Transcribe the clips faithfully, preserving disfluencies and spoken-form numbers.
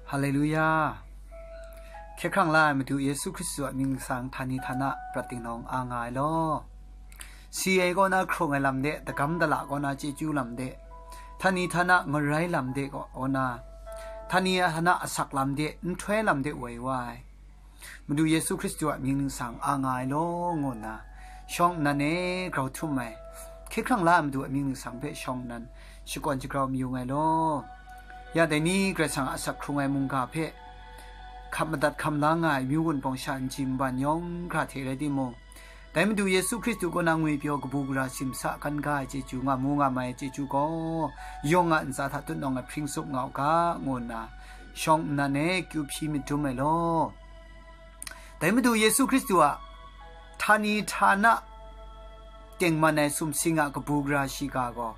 Haleluya! Hkye hkrang la ai Madu Yesu Hkristu a mying ningsang htani htana prat dingdawng a nga ai law. Si ai kaw na hkrung ai lam de, dagam dala kaw na chyeju lam de, htani htana ngarai lam de kaw na, htani htana asak lam de, nhtoi lam de woi wa ai Madu Yesu Hkristu a mying ningsang a nga ai law, ngu nna shawng nnan e grau htum ai, hkye hkrang la ai Madu a mying ningsang hpe shawng nnan shakawn shagrau mayung ai law. Ya dai ni Karai Kasang a asak hkrung ai mungga hpe hkap madat hkam la nga ai amyu wunpawng sha nji nban yawng hkra hte rai timung, dai Madu Yesu Hkristu kaw na ngwipyaw kabu gara simsa kan ga ai chyeju nga mu nga mai ai chyeju gaw, yawng a ntsa hta tutnawng ai hpring tsup nga u ga, ngu nna shawng nnan e kyu hpyi myit dum ai law. Dai Madu Yesu Hkristu a htani htana tengman ai sumsing a kabu gara shiga gaw,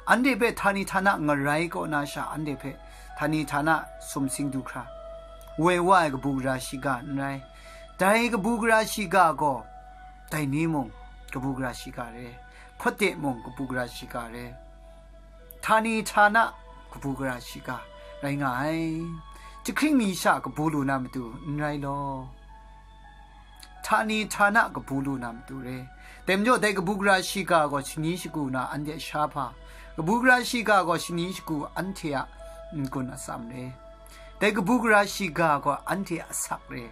anhte hpe htani htana ngarai kaw na sha, anhte hpe htani htana sumsing du hkra woi wa ai kabu gara shiga n rai. Dai kabu gara shiga gaw, dai ni mung kabu gara shiga re, hpawt de mung kabu gara shiga re, htani htana kabu gara shiga rai nga ai. Jahkring mi sha kabu lu na matu n rai law, htani htana kabu lu na matu re. Dai majaw, dai kabu gara shiga gaw shani shagu na anhte a sha hpa, kabu gara shiga gaw shani shagu anhte a n-gun atsam re. Dai kabu gara shiga gaw anhte a asak re.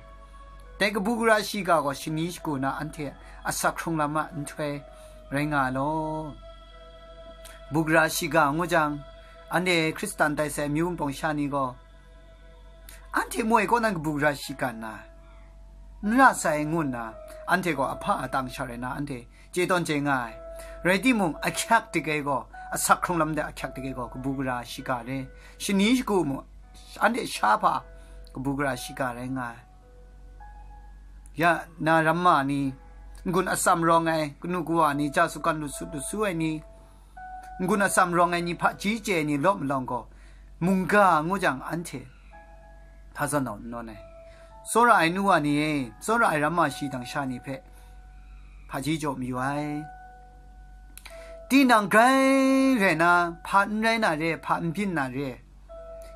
Dai kabu gara shiga gaw shani shagu na anhte asak hkrung lam a nhtoi rai nga ai law. Kabu gara shiga ngu jang, anhte Hkristan tai sai amyu wunpawng sha ni gaw, anhte moi kaw nan kabu gara shiga nna, n ra sai ngu nna, anhte gaw ahpa a tang sha rai na, anhte chye tawn chye nga ai. Rai timung, ahkyak dik ai gaw, asak hkrung lam de ahkyak dik ai gaw, kabu gara shiga re, shani shagu mung, anhte sha hpa kabu gara shiga rai nga ai. Ya na ramma ni, n-gun atsam rawng ai, kanu kawa ni, ja sukan lut sut lut su ai ni, n-gun atsam rawng ai ni, hpaji chye ai ni law malawng gaw, mungga ngu jang anhte hpa zawn naw n nawn ai. Tsawra ai nu wa ni e, tsawra ai ramma shi dang sha ni hpe hpaji jaw mayu ai. Tinang grai rai na, hpa n rai na re, hpa n byin na re,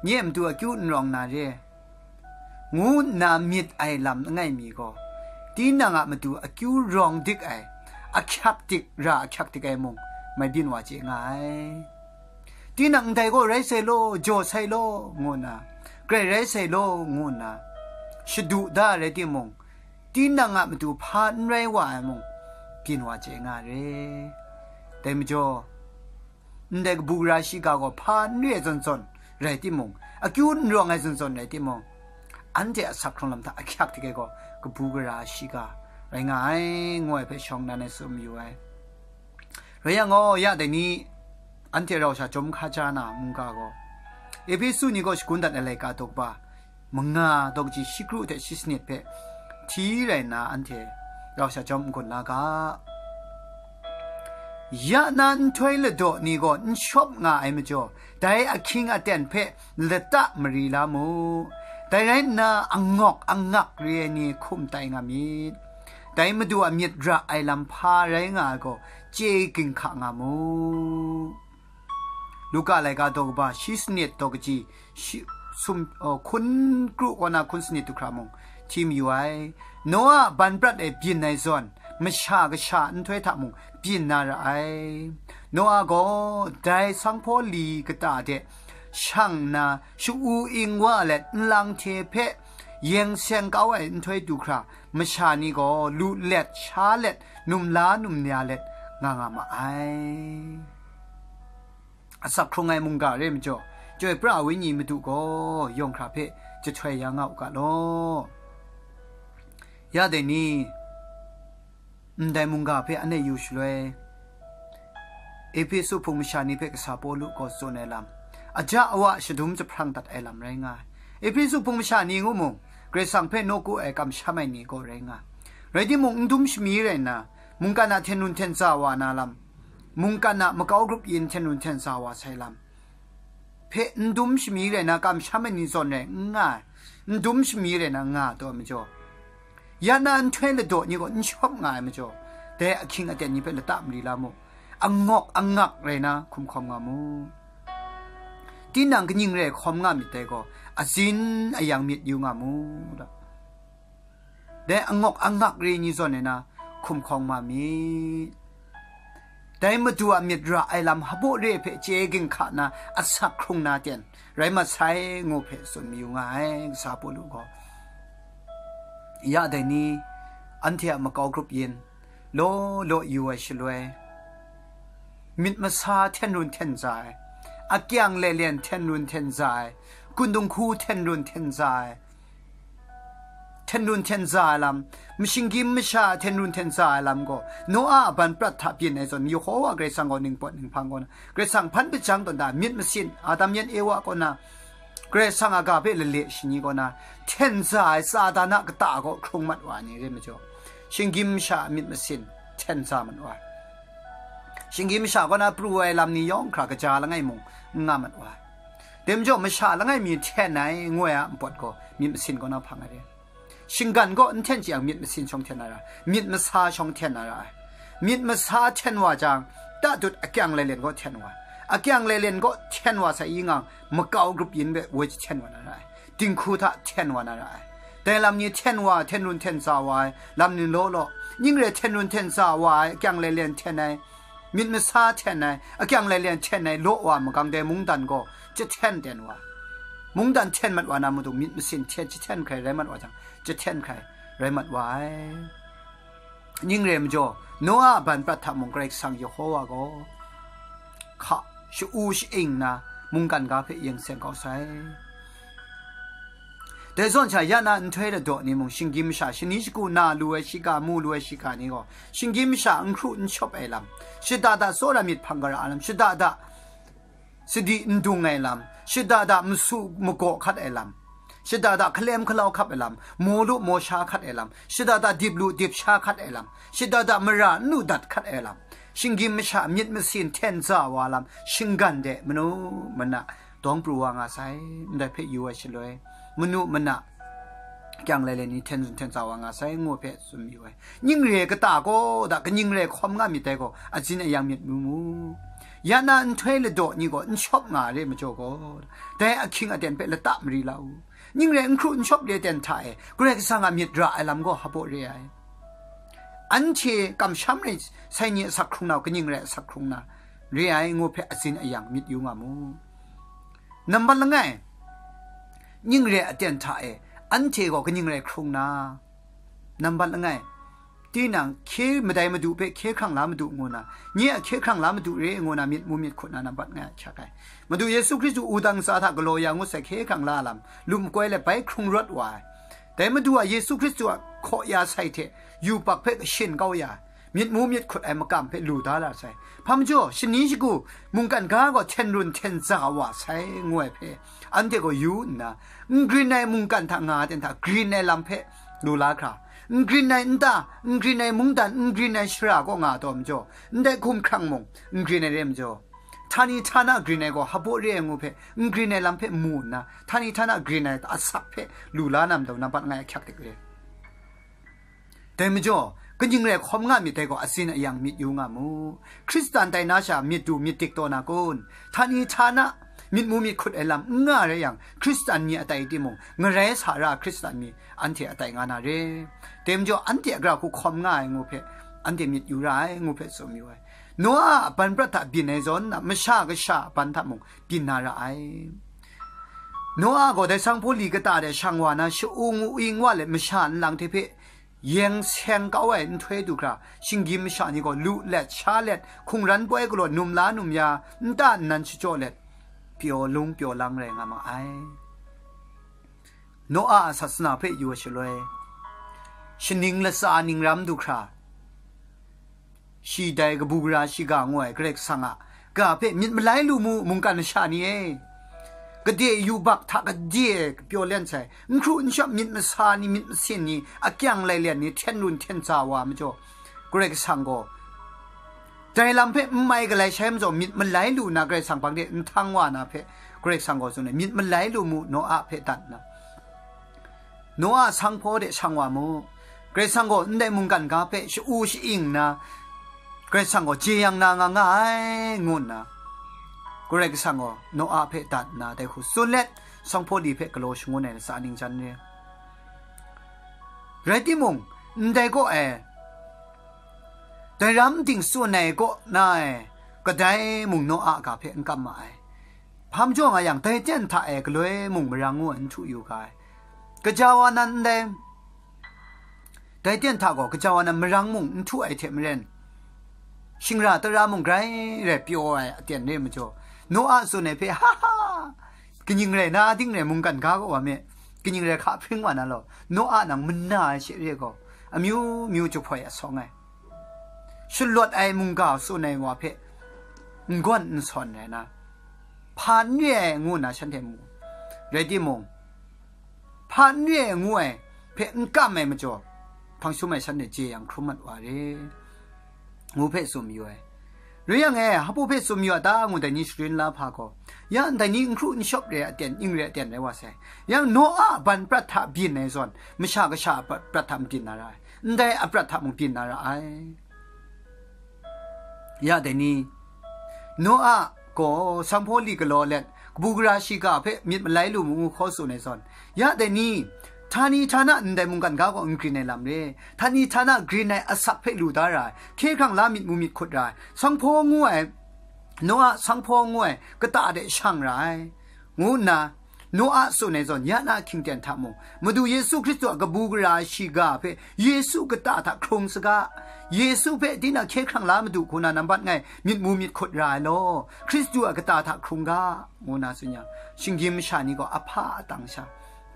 nye a matu akyu n rawng na re, ngu nna myit ai lam langai mi gaw, tinang a matu akyu rawng dik ai, ahkyak dik, ra ahkyak dik ai mung, mai byin wa chye nga ai. Tinang ndai gaw rai sai law, jaw sai law, ngu nna, grai rai sai law, ngu nna, shadu da ai rai timung, tinang a matu hpa n rai wa ai mung, byin wa chye nga ai re. Dai majaw, ndai kabu gara shiga gaw hpa n re ai zawn zawn rai timung, akyu n rawng ai zawn zawn rai timung, anhte a asak hkrung lam hta ahkyak dik ai gaw kabu gara shiga rai nga ai, ngu ai hpe shawng nnan e tsun mayu ai. Rai yang gaw, ya dai ni, anhte rau sha chyawm hkaja na mungga gaw, Ehpesu ni gaw shagun dat ai laika daw kaba manga daw kaji shi kru hte shi sanit hpe hti rai nna anhte rau sha chyawm n-gun la ga. Ya na nhtoi ladaw ni gaw n shawp nga ai majaw, dai ahkying aten hpe lata mari la mu. Dai rai nna, angawk angak re ai ni hkum tai nga myit. Dai Madu a myit ra ai lam hpa rai nga ai gaw, chye ginhka nga mu. Luka laika daw kaba shi sanit daw kaji shi, sum, uh, hkun kru kaw na hkun sanit du hkra mung hti mayu ai. Noa a ban prat e byin ai zawn, masha kasha nhtoi hta mung byin na ra ai. Noa gaw dai sanghpaw li kata de shang nna, sha-u ing wa let nlang hte hpe yeng seng kau ai nhtoi du hkra, masha ni gaw lu let, sha let, num la num ya let nga nga ma ai. Asak hkrung ai mungga re majaw, Chyoi pra ai Wenyi Madu gaw yawng hkra hpe jahtoi ya nga u ga law. Ya dai ni, ndai mungga hpe anhte yu shaloi, Ehpesu hpung masha ni hpe kasa Pawlu gaw tsun ai lam, aja awa shadum jahprang dat ai lam rai nga ai. Ehpesu hpung masha ni ngu mung, Karai Kasang hpe nawku ai kamsham ai ni gaw rai nga ai. Rai timung, n dum shami rai nna, mungkan a hten run hten tsa wa na lam, mungkan a makau grup yin hten run hten tsa wa sai lam hpe n dum shami rai na kamsham ai ni zawn rai n nga ai, n dum shami rai na nga taw ai majaw, ya na nhtoi ladaw ni gaw n shawp nga ai majaw, dai ahkying aten ni hpe lata mari la mu, angawk angak rai na hkum hkawm nga mu. Tinang kaning re hkawm nga myit dai gaw, atsin ayang myit yu nga mu, dai angawk angak re ni zawn ai na hkum hkawng ma myit. Dai Madu a myit ra ai lam habaw re hpe chye ginhka na asak hkrung na ten rai mat sai, ngu hpe tsun mayu nga ai, kasa Pawlu gaw. Ya dai ni, anhte a makau grup yin, law law yu ai shaloi, myit masa hten run hten za ai, akyang lelen hten run hten za ai, kundung hku hten run hten za ai, hten run hten za ai lam, mashinggyim masha hten run hten za ai lam gaw, Noa a ban prat hta byin ai zawn, Yehowa Karai Kasang gaw ningpawt ninghpang kaw na, Karai Kasang hpan hpajang tawn da myit masin, Adam yan Ewa kaw na, Karai Kasang a ga hpe lale shani kaw na, hten za ai Satan a kata gaw hkrung mat wa ai ni re majaw, shinggyim masha a myit masin hten za mat wa ai. Shinggyim masha kaw na pru ai lam ni yawng hkra kaja langai mung n nga mat wa ai. Dai majaw, masha langai mi hten ai, ngu ai a npawt gaw myit masin kaw na hpang ai re. Shinggan gaw n hten chyang myit masin shawng hten na ra ai, myit masa shawng hten na ra ai. Myit masa hten wa jang, tatut akyang lelen gaw hten wa ai. Akyang lelen gaw hten wa sai i ngang, makau grup yin hpe woi jahten wa na ra ai. Dinghku hta hten wa na ra ai. Dai lam ni hten wa, hten run hten za wa ai lam ni law law, ning re hten run hten za wa ai, akyang lelen hten ai, myit masa hten ai, akyang lelen hten ai law wa magang dai mungdan gaw jahten ten wa ai. Mungdan hten mat wa na matu myit masin hten jahten hkrai rai mat wa jang, jahten hkrai rai mat wa ai. Ning re majaw, Noa a ban prat hta mung Karai Kasang Yehowa gaw hka, sha-u sha-ing nna, mungkan ga hpe yeng seng kau sai. Dai zawn sha, ya na nhtoi ladaw ni mung, shinggyim masha, shani shagu na lu ai shiga, mu lu ai shiga ni gaw, shinggyim masha n hkru n shawp ai lam, shada da tsawra myit hpang gara ai lam, shada da sadi n dung ai lam, shada da masu magaw hkat ai lam, shada da hkalem hkalau hkap ai lam, maw lu maw sha hkat ai lam, shada da dip lu dip sha hkat ai lam, shada da mara n lu dat hkat ai lam, shinggyim masha myit masin hten za wa lam, shinggan de manu mana dawng pru wa nga sai, ndai hpe yu ai shaloi, manu mana kyang lai lai ni hten zun hten za wa nga sai, ngu hpe tsun mayu ai. Ning re kata gaw da kaning re hkawm nga myit dai gaw, atsin ayang myit mu mu. Ya na nhtoi ladaw ni gaw n shawp nga re majaw gaw, dai ahkying aten hpe lata mari la u. Ning re n hkru n shawp le ten hta e, Karai Kasang a myit ra ai lam gaw hpaw re ai. Anhte kamsham rai sai ni asak hkrung na, kaning re asak hkrung na, re ai, ngu hpe atsin ayang myit yu nga mu. Nambat langai, ning re aten hta e, anhte gaw kaning rai hkrung na, nambat langai, tinang hkye madai madu hpe hkye hkrang la madu ngu na, nye a hkye hkrang la madu re ngu na myit mu myit hkut na nambat langai ahkyak ai. Madu Yesu Hkristu wudang ntsa hta galaw ya ngut sai hkye hkrang la lam, lum koi let bai hkrung rawt wa ai. Dai Madu a Yesu Hkristu a hkaw ya sai hte yubak hpe kashin kau ya ai, myit mu myit hkut ai makam hpe lu da la sai. Hpa majaw, shani shagu mungkan ga gaw hten run hten za wa sai, ngu ai hpe, anhte gaw yu nna, n grin ai mungkan hta nga ai ten hta grin ai lam hpe lu la hkra, n grin ai nta, n grin ai mungdan, n grin ai shara kaw nga taw majaw, ndai hkum hkrang mung n grin ai re majaw, htani htana grin ai gaw hpaw re ai ngu hpe, n grin ai lam hpe mu nna, htani htana grin ai asak hpe lu la na majaw, nambat langai ahkyak dik re. Dai majaw, kaning rai hkawm nga myit dai gaw, atsin ayang myit yu nga mu. Hkristan tai na sha myit du myit dik taw na kun? Htani htana myit mu myit hkut ai lam n nga rai yang, Hkristan ni atai timung, ngarai sa ra Hkristan mi anhte atai nga na re. Dai majaw, anhte a gara hku hkawm nga ai ngu hpe, anhte myit yu ra ai ngu hpe tsun mayu ai. Noa a ban prat hta byin ai zawn na, Masha Kasha a ban hta mung byin na ra ai. Noa gaw dai sanghpaw li kata de shang wa na, sha-ung ing wa let masha nlang hte hpe yeng seng kau ai nhtoi du hkra, shinggyim masha ni gaw lu let, sha let, hkungran poi galaw num la num ya, nta nnan shachyaw let, pyaw lung pyaw lang rai nga ma ai. Noa a sasana hpe yu ai shaloi, shaning latsa ning ram du hkra, shi dai kabu gara shiga ngu ai Karai Kasang a ga hpe myit malai lu mu, mungkan masha ni e. Gade yubak hta gade pyaw len sai, n hkru n shawp myit masa ni, myit masin ni, akyang lailen ni, hten run hten za wa majaw, Karai Kasang gaw dai lam hpe n mai galai shai majaw, myit malai lu na Karai Kasang hpang de n htang wa na hpe, Karai Kasang gaw tsun ai, myit malai lu mu, Noa hpe dat nna, Noa sanghpaw de shang wa mu. Karai Kasang gaw ndai mungkan ga hpe sha-u sha-ing nna, Karai Kasang gaw jeyang na nga nga ai, ngu nna, Karai Kasang gaw Noa hpe dat nna dai hku tsun let, sanghpaw li hpe galaw shangun ai latsa ning jan re. Rai timung, ndai kaw e, dai ram ting tsun ai kaw na e, kadai mung Noa ga hpe n kam ma ai. Hpa majaw nga yang, dai ten hta e galoi mung marang ngu ai n htu yu ga ai. Kaja wa nan ndai, dai ten hta gaw kaja wa nan marang mung n htu ai hte maren, shingra tara mung grai rai pyaw ai aten re majaw, Noa tsun ai hpe, ha ha, kaning rai na ding rai mungkan ga kaw wa me, kaning rai hka hpring wa na law, Noa nang mana ai she re gaw, amyu myu jahpoi asawng ai, shalawt ai mungga tsun ai wa hpe n gawn n sawn rai na, hpa n re ai ngu nna shanhte mu. Rai timung, hpa n re ai ngu ai hpe n kam ai majaw, hpang shum ai shanhte jeyang hkrum mat wa re, ngu hpe tsun mayu ai. Rai yang e, hpaw hpe tsun mayu a ta ngu dai ni sharin la hpa gaw, ya ndai ni n hkru n shawp re ai aten, ing re ai aten rai wa sai. Yang Noa a ban prat hta byin ai zawn, Masha Kasha a prat hta mabyin na ra ai, ndai a prat hta mung byin na ra ai. Ya dai ni, Noa gaw sanghpaw li galaw let, kabu gara shiga hpe myit malai lu mu ngu hkaw tsun ai zawn, ya dai ni, htani htana ndai mungkan ga gaw n grin ai lam re, htani htana grin ai asak hpe lu da ra ai, hkye hkrang la myit mu myit hkut ra ai, sanghpaw ngu ai, Noa sanghpaw ngu ai kata de shang ra ai, ngu nna, Noa tsun ai zawn ya na hkying ten hta mung, Madu Yesu Hkristu a kabu gara shiga hpe Yesu kata hta hkrung saga, Yesu hpe tinang hkye hkrang la Madu hku na nambat ngai myit mu myit hkut ra ai law, Hkristu a kata hta hkrung ga, ngu na tsun yang, shinggyim masha ni gaw ahpa atang sha,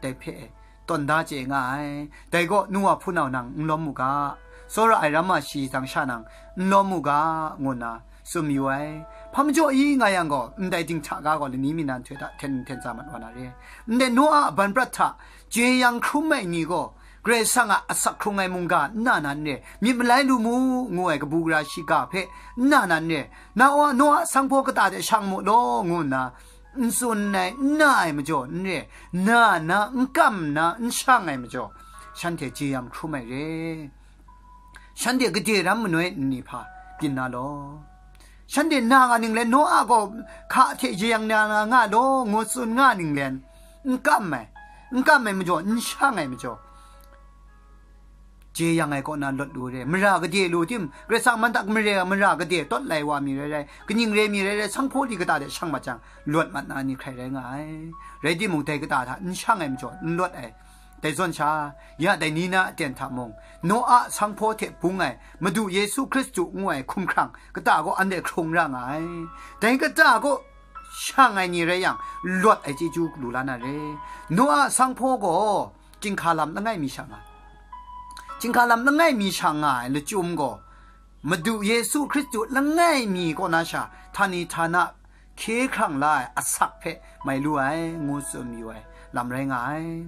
dai hpe e, tawn da chye nga ai. Dai gaw, nu wa hpunau nang n lawm mu ga, tsawra ai ramma shi dang sha nang n lawm mu ga, ngu nna tsun mayu ai. Hpa majaw i nga yang gaw, ndai dinghta ga gaw lani mi nan htoi hta hten hten tsa mat wa na re. Ndai Noa a ban prat hta jeyang hkrum ai ni gaw, Karai Kasang a asak hkrung ai mungga n na na n re, myit malai lu mu, ngu ai kabu gara shiga hpe n na na n re, Noa, Noa sanghpaw kata de shang mu law, ngu nna, n tsun ai, n na ai majaw n re, na na, n kam na, n shang ai majaw, shanhte jeyang hkrum ai re. Shanhte gade ram manoi nni hpa byin na law? Shanhte na nga ning le, Noa gaw hka hte jeyang na nga law, ngu tsun nga ning le, n kam ai, n kam ai majaw, n shang ai majaw, jeyang ai kaw na lawt lu re, mara gade lu tim, Karai Kasang man tak mare, mara gade tawt lai wa mi rai rai, kaning re mi rai rai, sanghpaw li kata de shang mat jang, lawt mat na ni hkrai rai nga ai. Rai timung, dai kata hta n shang ai majaw, n lawt ai. Dai zawn sha, ya dai ni na aten hta mung, Noa sanghpaw hte bung ai Madu Yesu Hkristu ngu ai hkumhkrang kata gaw anhte hkrung ra nga ai. Dai kata gaw shang ai ni rai yang, lawt ai chyeju lu la na re. Noa sanghpaw gaw chyinghka lam langai mi sha nga, chyinghka lam langai mi sha nga ai lachyum gaw, Madu Yesu Hkristu langai mi kaw na sha, htani htana hkye hkrang la ai asak hpe mai lu ai, ngu tsun mayu ai lam rai nga ai.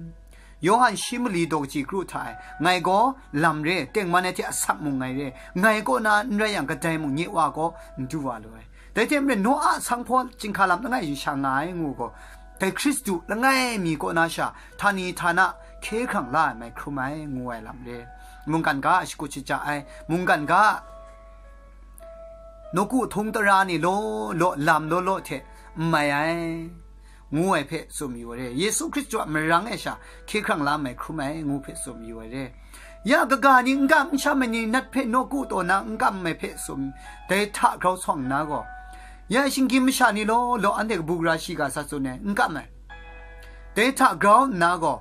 Yawhan shi mali daw kaji kru hta e, ngai gaw lam re, tengman ai hte asak mung ngai re, ngai kaw na n rai yang, kadai mung nye Wa gaw n du wa lu ai. Dai hte maren, Noa sanghpaw chyinghka lam langai sha nga ai ngu gaw, dai Hkristu langai mi kaw na sha, htani htana hkye hkrang la ai mai hkrum ai, ngu ai lam re. Mungkan ga a shakut shaja ai, mungkan ga a nawku htung tara ni law law, lam law law hte n mai ai, ngu ai hpe tsun mayu re. Yesu Hkristu a marang e sha hkye hkrang la mai hkrum ai, ngu hpe tsun mayu ai re. Ya kaga ni n kam n sham ai ni, nat hpe nawku taw na n kam ai hpe tsun, dai hta grau sawng nna gaw, ya shinggyim masha ni law law, anhte kabu gara shiga sa tsun ai, n kam ai. Dai hta grau nna gaw,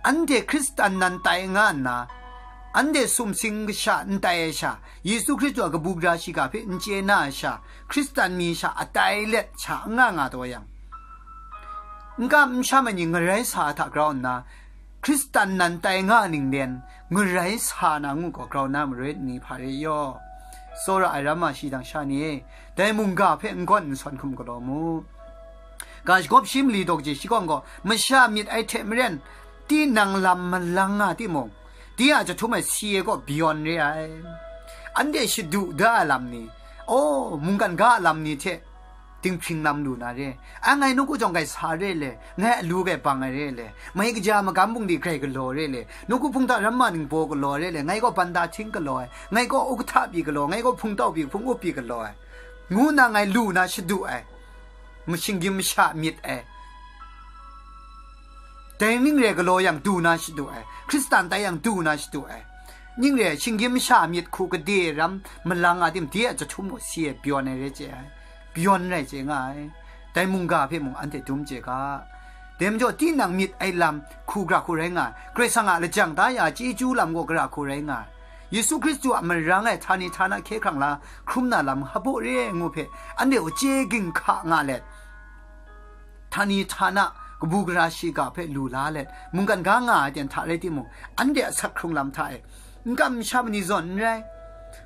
anhte Hkristan nan tai nga nna, anhte sumsing kasha n tai ai sha, Yesu Hkristu a kabu gara shiga hpe n chye na ai sha, Hkristan mi sha atai let sha n nga nga taw yang, n kam n sham ai ni ngarai sa ai hta grau nna, Hkristan nan tai nga ning len, ngarai sa na ngu gaw grau na marit ni hpa re yaw? Tsawra ai ramma shi dang sha ni e, dai mungga hpe n gawn n sawn hkum galaw mu. Ga shagawp shi mali daw kaji shi gaw, masha myit ai hte maren, tinang lam malang nga timung, di a jahtum ai si e gaw byawn re ai. Anhte shadu da ai lam ni, aw, mungkan ga a lam ni hte dinghpring lam lu na re. A, ngai nawku jawng grai sa re le, ngai alu grai bang ai re le, mai kaja magam bungli grai galaw re le, nawku hpungtau ramma ningbaw galaw re le, ngai gaw banda hting galaw ai, ngai gaw ukahta pyi galaw, ngai gaw hpungtau pyi hpung up pyi galaw ai, ngu nna ngai lu na shadu ai. shinggyim masha myit ai, dai ning re galaw yang du na shadu ai, Hkristan tai yang du na shadu ai, ning re shinggyim masha myit hku gade ram malang a tim de a jahtum mung si e byawn ai re chye ai, byawn rai chye nga ai. Dai mungga hpe mung anhte dum chye ga. Dai majaw, tinang myit ai lam hku gara hku rai nga ai, Karai Kasang a lajang da ya chyeju lam gaw gara hku rai nga ai. Yesu Hkristu a marang e htani htana hkye hkrang la hkrum na lam hpa re ai ngu hpe, anhte gaw chye ginhka nga let, htani htana kabu gara shiga hpe lu la let, mungkan ga nga ai ten hta rai timung, anhte a asak hkrung lam hta e, n kam masha mani zawn n rai,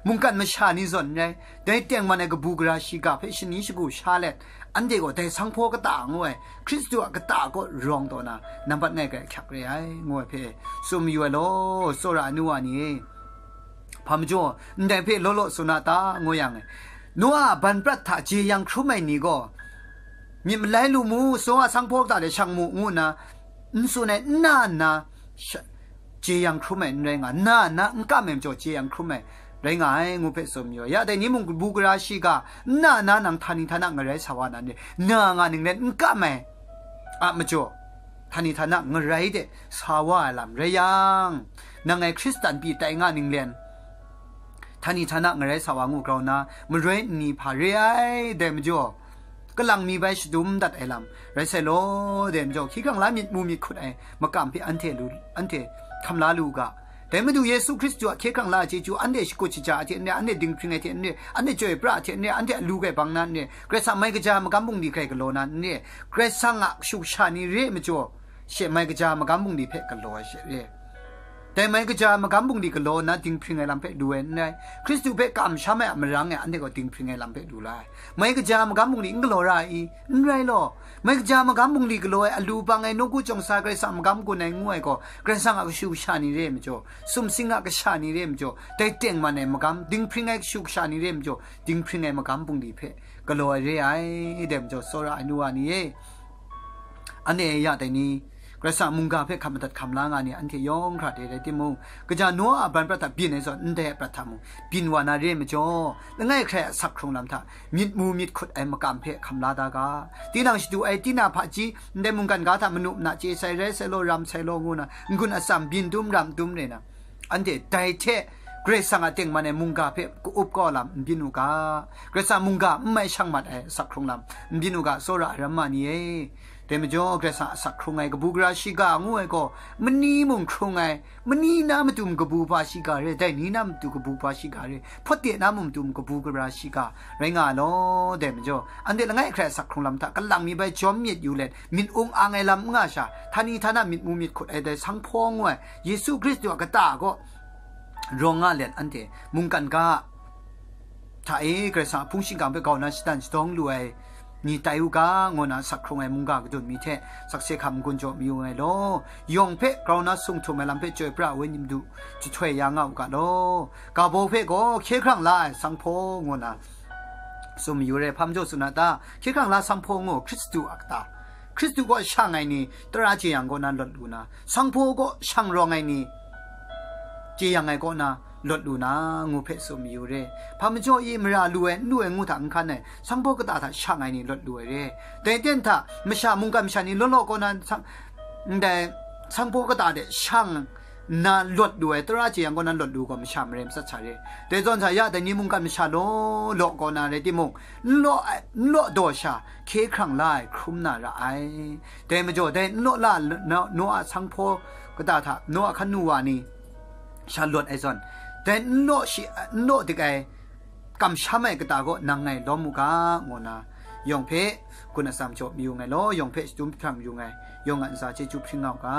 mungkan masha ni zawn n rai, dai tengman ai kabu gara shiga hpe shani shagu sha let, anhte gaw dai sanghpaw kata ngu ai Hkristu a kata kaw rawng taw na, nampat ngai gai ahkyak re ai, ngu ai hpe tsun mayu ai law, tsawra ai nu wa ni e. Hpa majaw, ndai hpe law law tsun a ta, ngu yang, Noa a ban prat hta jeyang hkrum ai ni gaw, myit malai lu mu, Noa sanghpaw kata de shang mu, ngu nna n tsun ai, n na nna, sha-, jeyang hkrum ai n rai nga, n na nna n kam ai majaw jeyang hkrum ai rai nga ai, ngu hpe tsun mayu ai. Ya dai ni mung kabu gara shiga, n na nna nang htani htana ngarai sa wa na ni, na nga ning let n kam ai a majaw, htani htana ngarai de sa wa ai lam rai yang, nang ngai Hkristan pyi tai nga ning let, htani htana ngarai sa wa ngu grau nna, maroi nni hpa re ai, dai majaw, kalang mi bai shadum dat ai lam rai sai law, dai majaw, hkye hkrang la myit mu myit hkut ai makam hpe anhte lu, anhte hkam la lu u ga. Dai Madu Yesu Hkristu a hkye hkrang la ai chyeju anhte shakut shaja ai hte n re, anhte dinghpring ai hte n re, anhte chyoi pra ai hte n re, anhte a lu gai bang na n re, Karai Kasang mai kaja magam bungli hkrai galaw na n re, Karai Kasang a kashu kasha ni re ai majaw, she mai kaja magam bungli hpe galaw ai she re. Dai mai kaja magam bungli galaw nna dinghpring ai lam hpe lu ai n rai. Hkristu hpe kamsham ai a marang e anhte gaw dinghpring ai lam hpe lu la ai. Mai kaja magam bungli n galaw ra ai i? N rai law. Mai kaja magam bungli galaw ai, alu bang ai, nawku chyawm sa Karai Kasang magam gun ai ngu ai gaw, Karai Kasang a kashu kasha ni re ai majaw, sumsing a kasha ni re ai majaw, dai tengman ai magam, dinghpring ai kashu kasha ni re ai majaw, dinghpring ai magam bungli hpe galaw ai re ai, dai majaw, tsawra ai nu wa ni e. Anhte ya dai ni, Karai Kasang mungga hpe hkam madat hkam la nga ni anhte yawng hkra de rai timung, kaja Noa a ban prat hta byin ai zawn ndai a prat hta mung byin wa na re ai majaw, langai hkrai a asak hkrung lam hta myit mu myit hkut ai makam hpe hkam la da ga. Tinang shadu ai, tina hpaji, ndai mungkan ga hta manu mana chye sai, rai sai law, ram sai law, ngu na, n-gun atsam byin dum ram dum re na, anhte dai hte Karai Kasang a tengman ai mungga hpe ka-up kau lam n byin u ga. Karai Kasang mungga n mai shang mat ai asak hkrung lam n byin u ga, tsawra ai ramma ni e. Dai majaw, Karai Kasang a asak hkrung ai kabu gara shiga ngu ai gaw, mani mung hkrung ai, mani na matu mung kabu gara shiga re, dai ni na matu kabu gara shiga re, hpawt de na mung matu mung kabu gara shiga rai nga ai law, dai majaw, anhte langai hkrai asak hkrung lam hta kalang mi bai jawm myit yu let, myit ung ang ai lam n nga sha, htani htana myit mu myit hkut ai dai sanghpaw ngu ai Yesu Hkristu a kata kaw rawng nga let, anhte mungkan ga hta e Karai Kasang a hpung shingkang hpe grau na shadan shadawng lu ai ni tai u ga, ngu na asak hkrung ai mungga kadun mi hte sakse hkam n-gun jaw mayu ai law, yawng hpe grau na sung htum ai lam hpe chyoi pra ai Wenyi Madu jahtoi ya nga u ga law, ga baw hpe gaw hkye hkrang la ai sanghpaw ngu na tsun mayu re. Hpa majaw tsun a ta? Hkye hkrang la sanghpaw ngu, Hkristu a kata, Hkristu kaw shang ai ni tara jeyang kaw na lawt lu na, sanghpaw kaw shang rawng ai ni jeyang ai kaw na lawt lu na, ngu hpe tsun mayu re. Hpa majaw i, mara lu ai, n lu ai ngu hta n hkan ai, sanghpaw kata hta shang ai ni lawt lu ai re. Dai ten hta, masha, mungkan masha ni law law kaw na sang-, ndai sanghpaw kata de shang nna lawt lu ai, tara jeyang kaw na lawt lu gaw, masha marai matsat sa re. Dai zawn sa ya, dai ni mungkan masha law law kaw na rai timung, n law ai, n law daw sha, hkye hkrang la ai hkrum na ra ai. Dai majaw, dai n law la, Noa sanghpaw kata hta, Noa hkan nu wa ni sha lawt ai zawn, dai n law shi, n law dik ai, kamsham ai kata kaw nang ngai lawm u ga, ngu na, yawng hpe gun atsam jaw mayu ngai law, yawng hpe shadum hpram yu ngai, yawng a ntsa chyeju hpring nga u ga.